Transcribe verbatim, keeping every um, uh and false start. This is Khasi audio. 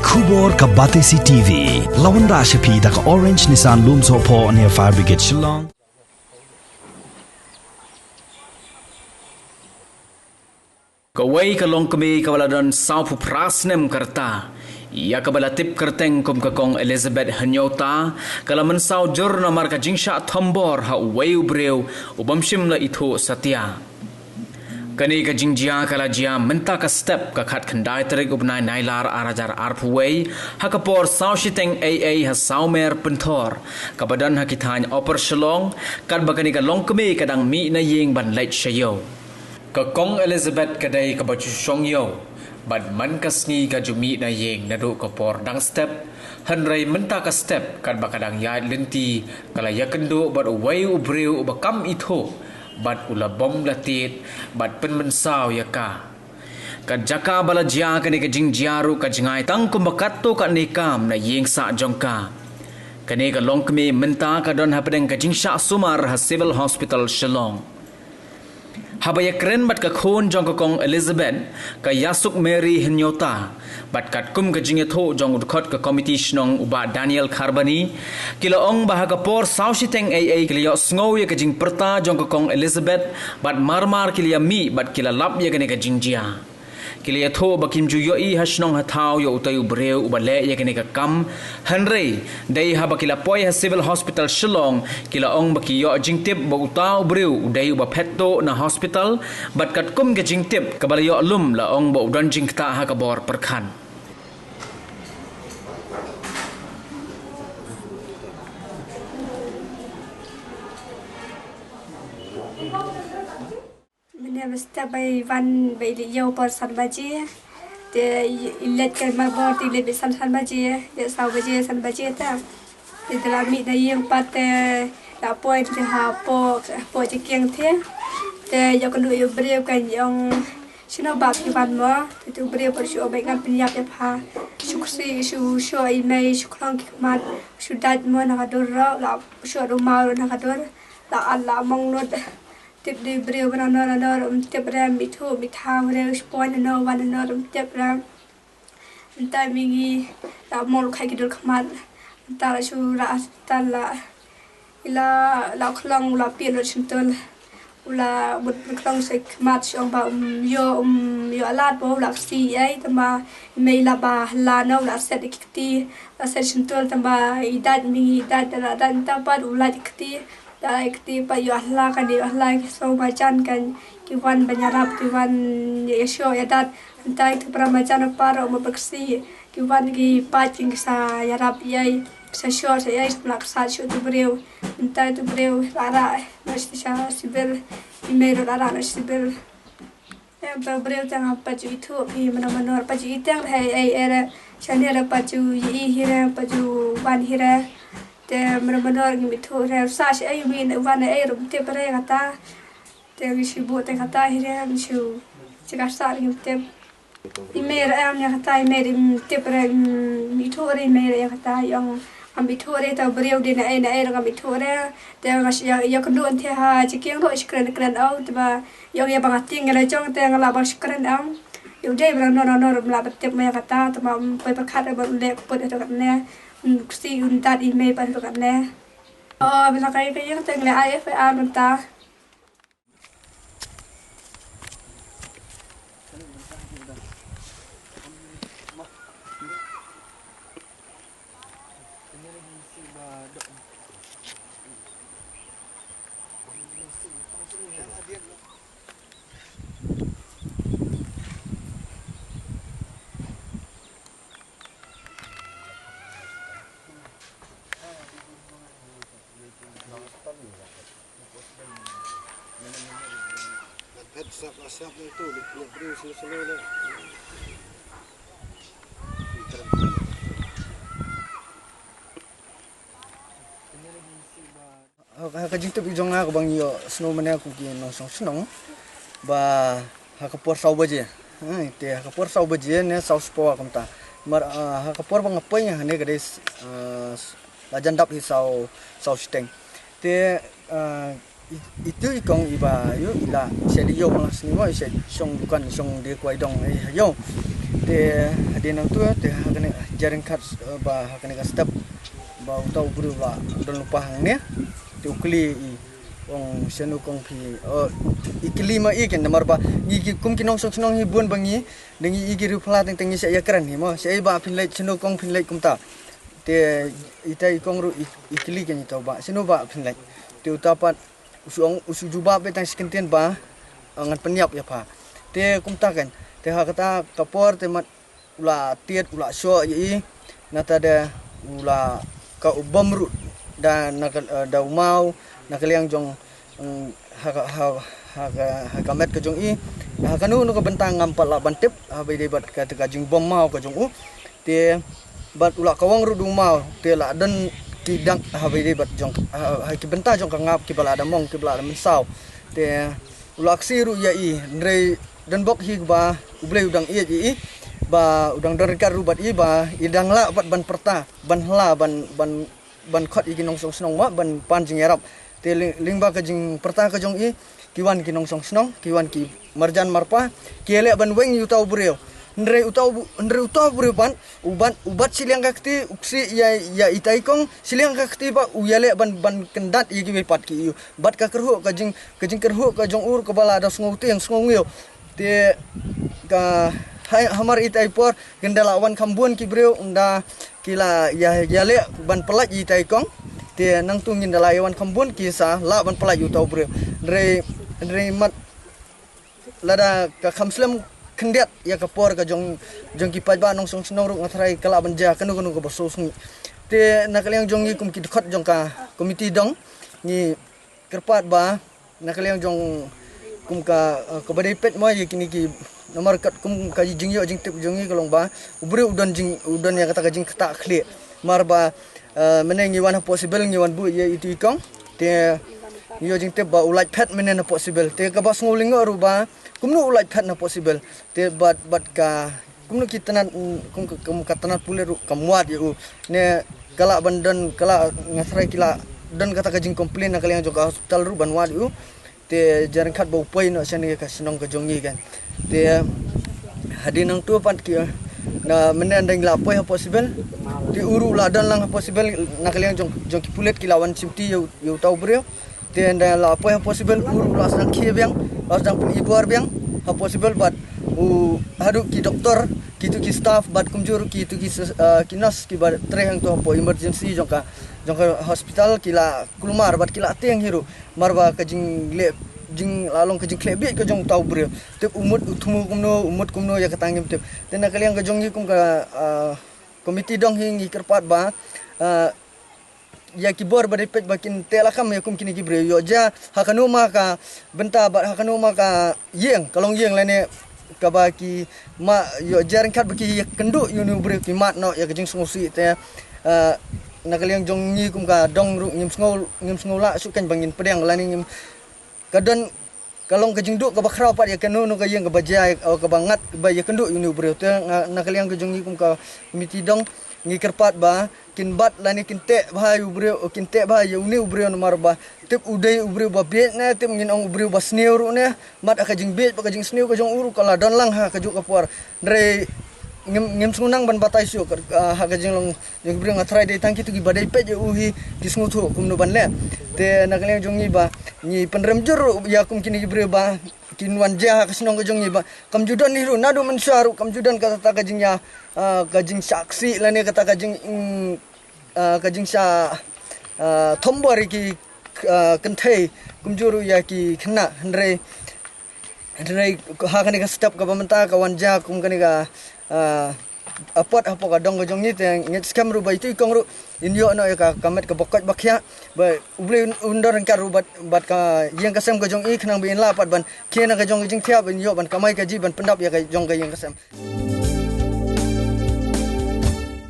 Khubor ka Batesi T V. La wanrah sha phi da ka Orange Nissan Lumsohphoh near Fire Brigade Shillong. Kawei ka longkmie kaba la don sawphew phra snem ka rta, ïa kaba la tip kyrteng kum ka Kong Elizabeth Hynñiewta, ka la mynsaw jur namar ka jingshah thombor ha uwei u briew u bym shym la ithuh satia. Kane ka jingjia ka la jia mynta ka step, ka khatkhyndai tarik u bnai Nailar ar hajar arphew wei, ha ka por saw shiteng eiei ha Sawmer Pynthor, kaba don ha ki thaiñ Upper Shillong, katba kane ka longkmie ka dang mih na ïing ban leit sha ïew. Ka Kong Elizabeth ka dei kaba ju shong ïew, bad man ka sngi ka ju mih na ïing naduh ka por dang step, hynrei mynta ka step katba ka dang ïaid lynti, ka la ïakynduh bad uwei u briew uba kam ithuh, bad u la bom la tied, bad pynmynsaw ïa ka. Ka jaka ba la jia kane ka jingjia ruh ka jngai tang kumba katto katne kam na ïing sah jong ka. Kane ka longkmie mynta ka don hapdeng ka jingshah sumar ha Civil Hospital Shillong. Haba ïakren bad ka khun jong ka Kong Elizabeth, ka Ïasuk Mary Hynñiewta, bad katkum ka jingïathuh jong u dkhot ka Komiti Shnong u Bah Daniel Kharbani, ki la ong ba ha ka por saw shiteng eiei ki la ïohsngew ïa ka jingpyrta jong ka Kong Elizabeth, bad marmar ki la ïamih bad ki la lap ïa kane ka jingjia. Ki la ïathuh ba kim ju ïohi ha shnong ha thaw ïa utei u briew uba leh ïa kane ka kam. Hynrei dei haba ki la poi ha Civil Hospital Shillong, ki la ong ba ki ïoh jingtip ba uta u briew u dei uba phet tuh na hospital, bad katkum ka jingtip kaba la ïoh lum, la ong ba u don jingktah ha ka bor pyrkhat. Mynne ba step ba i wan ba i leit ïew por san baje. Te i, i leit ka marbor te i leit beit san, san baje. Te saw baje, san baje te. Te da la mih na ïing pat te la poi te hapoh, hapoh jingkieng te. Te ïoh kynduh ïa u briew kan ong, shano ba phi wan mo? Te u briew pat shu ong ba ngan pynïap ïa pha. Shu ksih, shu shoh i mei, shu khlong ki khmat, shu dait mo na ka dur ruh, la shoh rumaw ruh na ka dur. La at la mong lut. Tip dei briew ba nano nano ruh ym tip re, ym ithuh ym ithaw re, u shipoi nano wan nano ruh ym tip re. Mynta mi ngi la mong lut kha ki dur khmat. Mynta la shu rah hospital la, i la, la khlong u la pie lut shyntur. U la mut khlong sha khmat shu ong ba um ïoh, um ïoh lad ba u la ksih ei, tangba mei la ba hla na u la set ki kti, la set shyntur tangba i dait mi ngi i dait da la dait mynta pat u lait kti. Da ïa kti pat ïoh hla kan ïoh hla ki song marjan kan ki wan ban ïarap ki wan ïa shoh ïa dat. Mynta ki para marjan para u ma ba ksih ki wan ki pat ki sa ïarap ïa ki sa shoh sa ïa ki sa ksat shuh tu briew. Mynta tu briew la rah na sha civil. I mei ruh la rah na sha civil. Em, ba briew tang pat ju ithuh phi mano mano pat ju iteng re ei ei re. Shane re pat ju i hi re pat ju wan hi re. Te mano mano ngim ithuh re sa shi ei mi ne wan ei rum tip re kata. Te ngi shi bu te kata hi re ngi shu. Shi ka sa ngim tip. I mei re em ne kata i mei rim tip re ngim ithuh re i mei re kata yong. Ngam ithuh re ta briew de na ei na ei rum ngam ithuh re. Te nga shi ya, ya kynduh nthe ha jikieng ruh shi kren kren au te ba yong ya ba nga tieng ya la jong te nga la ba shi kren au. Yong de ba no no no rum la ba tip ma ya kata te ma um poi ba khat ba le ko put to kat ne. Um ksi un dat i mei ba to kat ne. Oh, ba la kai ka yong te ngle ai F I R mynta. Ha ka jingtip jong nga kaba ngi ïohsngew mynne kum ki nongshong shnong ba ha ka por saw baje. Hmm, te ha ka por saw baje ne saw spah kumta. Mar, ah, ha ka por ba nga poi hangne ka dei, ah, la jan dap hi saw, saw shiteng. Te, ah, Itu i kong iba ïoh i la shet ïoh malang sni mo, i shet shong dukan, shong die kwai dong i ha ïoh. Te hadien nangtu te ha kane jaren kat, eh, ba ha kane ka step ba uta u briew la don lypa hangne. Te u kylli i, ong, "Shano kong phi?" Oh, i kylli ma i ken, namar ba ngi ki kum ki nongshong shnong hi bun ba ngi, da ngi i ki riew phylla teng teng ngi shet ïakren hi mo, shet i, "Bah phin leit, shano kong phin leit kumta?" Te ita i kong ruh i, i kylli ken ita u bah, "Shano bah phin leit?" Te uta pat u shu ong, u shu jubab beit tang shi kyntien ba, "Ah, ngan pynïap ïa pha." Te kumta ken, te ha kata ka por te mat u la tied, u la shoh ïa i, nata de u la ka u bom ruh da na ka, eh, da u maw na ka liang jong, mm, ha ka, ha, ha ka, ha ka met ka jong i. Ha kano kano ka bynta ngam pat lah ban tip ha ba ïadei bad ka, ka jingbom maw ka jong u. Te bad u la kawang ruh da u maw, te la don ki dak ha ba ïadei bad jong, ha, ha ki bynta jong ka ngap kiba la da mong, kiba la da mynsaw. Te u la ksih ruh ïa i, hynrei don bok hi ba U Blei u dang ïeit ïa i, ba u dang don ryngkat ruh bad i, ba i dang lah pat ban pyrta, ban hla, ban, ban, ban khot ïa ki nongshong shnong mo, ban pan jingïarap. Te lyng-, lyngba ka jingpyrta ka jong i, ki wan ki nongshong shnong, ki wan ki marjan marpa, ki ïaleh ban weng ïa uta u briew. Hynrei uta u, hynrei uta u briew pat, u bat, u bat shiliang ka kti, u ksih ïa, ïa ita i kong, shiliang ka kti pat u ïaleh ban, ban kyndat ïa kiwei pat ki ïew. Bad ka kyrhuh, ka jing, ka jingkyrhuh ka jong u ruh kaba la da sngewtieng sngewngiew. Te ka, ha, hamar ita i por, kin da la wan kham bun ki briew, ynda ki la ïa, ïaleh ban pyllait ïa ita i kong. Te nangtu ngin da la ïa wan kham bun ki sa lah ban pyllait ïa uta u briew. Hynrei, hynrei mat lada ka kham slem khyndiat ïa ka por ka jong, jong ki paidbah nongshong shnong ruh nga tharai ka lah ban jia kano kano kaba sngewsih. Te na ka liang jong ngi kum ki dkhot jong ka komiti dong, ngi kyrpad ba na ka liang jong kum ka, eh, kaba dei peit mo ïa kine ki, namar katkum ka jingïoh jingtip jong ngi ka long ba u briew u don jing, u don ïa kata ka jingktah khlieh. Mar ba, eh, mynne ngi wan hapoh civil, ngi wan buh ïa itu i kong. Te ngi ïoh jingtip ba u lait phet mynne hapoh civil. Te kaba sngew lyngngoh ruh ba kumno u lait phet hapoh civil. Te bad, bad ka kumno ki tnat, mm, kum, kum ka tnat pulit ruh kam wad ïa u. Ne ka lah ban don, ka lah, nga tharai ki lah don kata ka jingcomplain na ka liang jong ka hospital ruh ban wad ïa u. Te jia ryngkat ba u poi noh shane ka shnong ka jong ngi kan. Te hadien nangtu pat ki, na mynne dang la poi hapoh civil. Te u ruh la don lang hapoh civil na ka liang jong, jong ki pulit ki la wan shimti ïa u, ïa uta u briew. Te ynda la poi hapoh civil u ruh la sdang khie biang, la sdang pyni bor biang hapoh civil bad u haduh ki doktor, kitu ki staff bad kumjuh ruh kitu ki ses-, ah, ki nurse kiba trei hangto hapoh emergency jong ka, jong ka hospital ki la kulmar bad ki la tieng hi ruh. Mar ba ka jingleh, jing la long ka jingkhleh bieit ka jong uta u briew. Tip u mut u thmu kumno, u mut kumno ïa kata ngim tip. Te na ka liang ka jong ngi kum ka, ah, komiti dong hi ngi kyrpad ba, ah, ïa ki bor ba dei peit ba kin teh lakam ïa kum kine ki briew. Ïoh jia ha kano ma ka bynta bad ha kano ma ka ïing, ka longïing lane kaba ki ma ïoh jia ryngkat ba ki ïakynduh ïa une u briew ki mad noh ïa ka jingsngewsih te, eh, na ka liang jong ngi kum ka dong ruh ngim sngew, ngim sngew lah shuh kan ba ngin pdiang lane ngim ka don ka long ka jingduh kaba khraw pat ïa kano kano ka ïing kaba jia, eh, kaba ngat ba ïakynduh ïa une u briew. Te nga, na ka liang ka jong ngi kum ka komiti dong ngi kyrpad ba kin bat lane kin teh bha ïa u briew, kin teh bha ïa une u briew namar ba tip u dei u briew ba bieit ne, tip ngin ong u briew ba sniew ruh ne. Mat ha ka jingbieit bad ka jingsniew ka jong u ruh ka la don lang ha kajuh ka por. Hynrei ngim, ngim sngewbha ban batai shuh ka, ah, ha ka jinglong jong ki briew, nga tharai dei tang kitu kiba dei peit ïa u hi ki sngewthuh kumno ban leh. Te na ka liang jong ngi ba ngi pynrem jur ïa kum kine ki briew ba kin wan jia ha ka shnong ka jong ngi ba kam ju don hi ruh naduh mynshuwa ruh kam ju don kata ka jingïa, ah, ka jingshah ksih lane kata ka jing, mm, ah, ka jingshah, ah, thombor ïa ki, ah, kynthei kumjuh ruh ïa ki khynnah. Hynrei, hynrei ha kane ka step kaba mynta ka wan jia kum kane ka, ah, apot hapoh ka dong ka jong ngi te ngeit skhem ruh ba itu i kong ruh in ïoh noh ïa ka, ka met kaba koit ba khiah ba U Blei un, un don ryngkat ruh bad, bad ka ïing ka sem ka jong i khnang ba in lah pat ban khie na ka jong ka jingthiah ba in ïoh ban kamai kajih ban pyndap ïa ka jong ka ïing ka sem.